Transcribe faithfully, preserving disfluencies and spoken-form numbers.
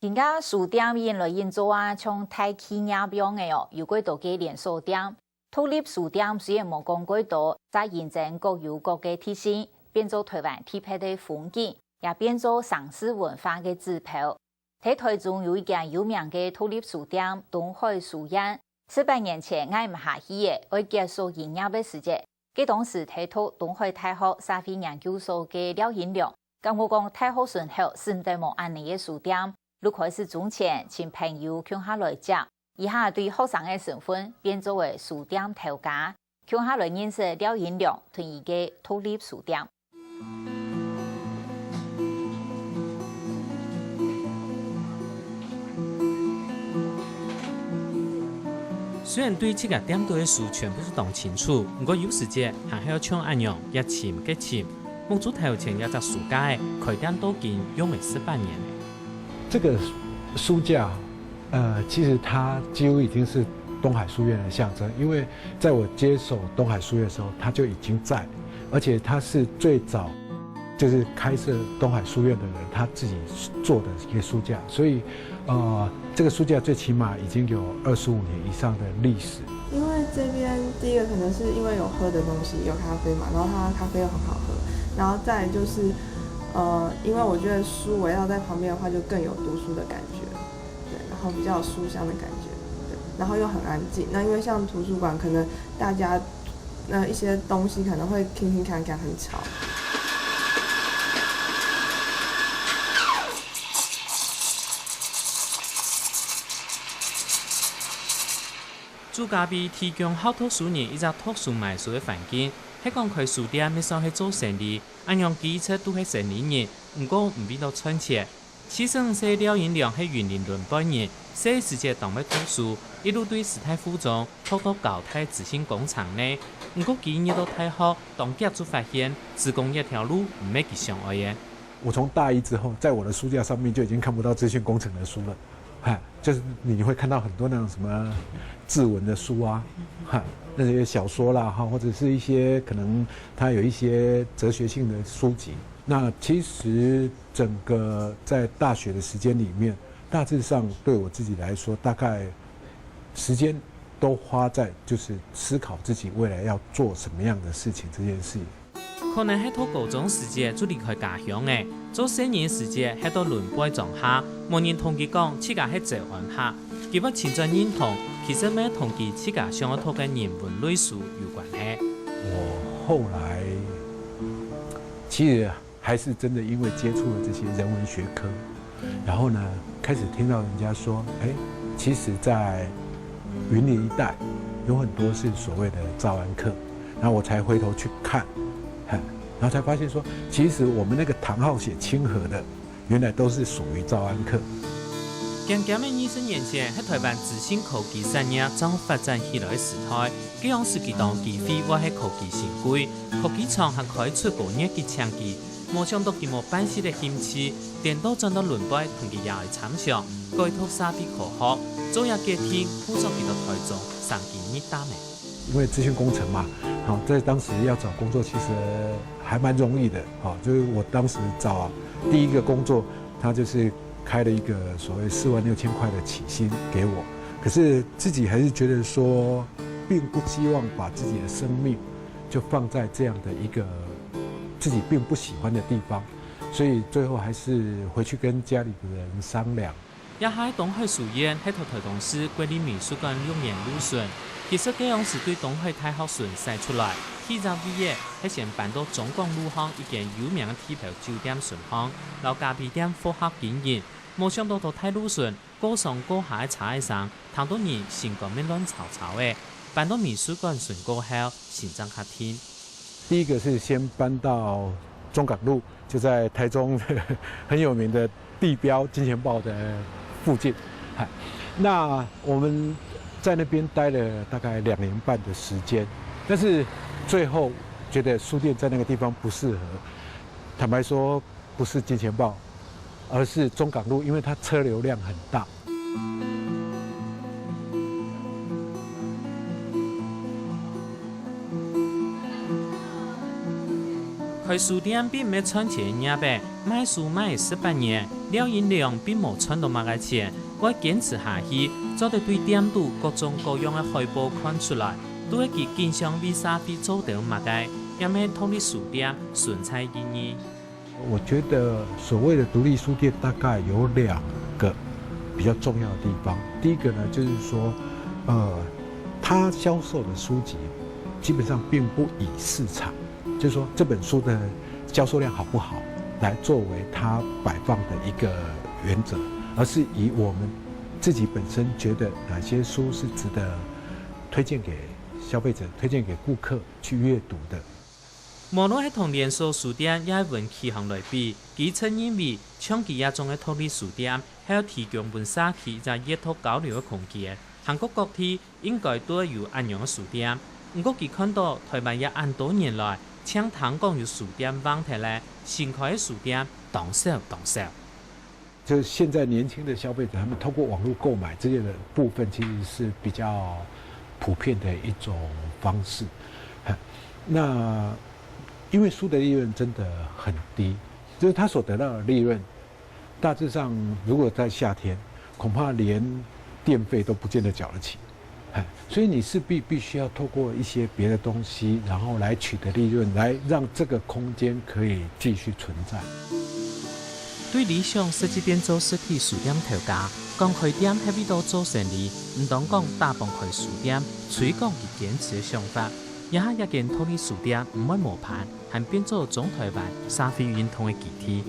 今下書店引來引做啊，像大企業樣个哦，有幾多个連鎖店。獨立書店雖然無講幾多，在認真各有各个特性，變做台灣特別个風景，也變做城市文化个指標。在台中有一間有名个獨立書店——東海書院，十八年前，𠊎毋下去了，愛結束營業个時節，該當時在讀東海大學社會研究所个廖英良，感覺講大學脣後使毋得無恁呢个書店，就開始徵錢，請朋友共下來接。這下對學生个身份變做了書店頭家，共下來認識廖英良同佢个獨立書店。雖然對自家店肚个書全部都當清楚，毋過有時節還係愛像恁樣越尋越尋。目珠頭前這隻書架仔，開店到今用了十八年了。這個書架，呃，其實它幾乎已經是東海書院的象徵，因為在我接手東海書院的時候，它就已經在，而且它是最早就是開設東海書院的人他自己做的一個書架，所以，呃，這個書架最起碼已經有二十五年以上的歷史。因為這邊第一個可能是因為有喝的東西，有咖啡嘛，然後它咖啡又很好喝，然後再來就是，呃，因為我覺得書圍繞在旁邊的話，就更有讀書的感覺，對，然後比較有書香的感覺，對，然後又很安靜。那因為像圖書館，可能大家，呃，一些東西可能會鏗鏗鏘鏘很吵。 朱家備提供好讀書人一隻讀書買書个環境，係講開書店乜算係做生理，恁樣佢一直都係生理人，毋過毋為著賺錢。四十五歲廖英良係雲林崙背人，細時節當會讀書，一路對師大附中讀到交大資訊工程系。毋過佢入到大學，當遽就發現，資工這條路毋係佢想愛个。我從大一之後，在我的書架上面就已經看不到資訊工程的書了。 哈，就是你會看到很多那種什麼志文的書啊，哈，那些小說啦，哈，或者是一些可能它有一些哲學性的書籍。那其實整個在大學的時間裡面，大致上對我自己來說，大概時間都花在就是思考自己未來要做什麼樣的事情這件事。 可能係讀高中時節就離開家鄉了，做細人時節歇到崙背莊下，無人同佢講自家係詔安客。佢會真正認同，其實乜同佢自家想愛讀个人文類書有關係。我後來其實還是真的因為接觸了這些人文學科，然後呢，開始聽到人家說，哎，其實在雲林一帶有很多是所謂的詔安客，然後我才回頭去看，嘿，然後才發現說，其實我們那個唐浩寫清河的，原來都是屬於詔安客。 漸漸个二十年前，係台灣資訊科技產業正發展起來个時代，該央時佢當機會會係科技新貴，科技廠還開出高月給請佢，無想到佢無半息个興趣，顛倒轉到崙背同佢爺哀參詳，改讀社會科學，做這決定，護送佢到台中，生根入擔了。因為資訊工程嘛，好，在當時要找工作其實還蠻容易的，好，就是我當時找第一個工作，他就是開了一個所謂四萬六千塊的起薪給我，可是自己還是覺得說，並不希望把自己的生命就放在這樣的一個自己並不喜歡的地方，所以最後還是回去跟家裡的人商量。這下个東海書院係在台中市國立美術館六年路脣，其實該央時對東海大學脣徙出來，起隻位仔係先搬到中港路項一間有名个地標酒店脣項，摎咖啡店複合經營。無想到在大路脣， 過上過下个車仔聲，聽到人心肝乜亂吵吵仔。搬到美術館脣過後，心正較定。第一個是先搬到中港路，就在台中很有名的地標金錢豹的附近。嗨，那我們在那邊待了大概兩年半的時間，但是最後覺得書店在那個地方不適合。坦白說，不是金錢豹，而是中港路，因為它車流量很大。 開書店並毋係賺錢个業仔，賣書賣了十八年，廖英良並無賺到麼个錢，愛堅持下去，做得對店肚各種各樣个海報看出來，都係佢經常為社會做兜麼个，也係獨立書店存在意義。我觉得所谓的独立书店，大概有两个比较重要的地方。第一个呢，就是说，呃，他销售的书籍基本上并不以市场，就是说这本书的销售量好不好，来作为他摆放的一个原则，而是以我们自己本身觉得哪些书是值得推荐给消费者、推荐给顾客去阅读的。無論係同連鎖書店也係文具行來比，佢自認為像佢這種个獨立書店，係有提供分社區一隻閱讀交流个空間。韓國各地應該都有恁樣个書店，毋過佢看到台灣也恁多年來，淨聽講有書店橫忒咧，新開个書店當少當少。就是现在年轻的消费者，他们透过网络购买这些的部分，其实是比较普遍的一种方式。那因为书的利润真的很低，就是他所得到的利润，大致上如果在夏天，恐怕连电费都不见得缴得起。 所以你势必必须要透过一些别的东西，然后来取得利润，来让这个空间可以继续存在。對理想設計變做實體書店頭家，講開店係為到做生理，毋單講打幫開書店，推廣佢堅持个想法。這下這間獨立書店毋會無伴，還變做中台灣社會運動个基地。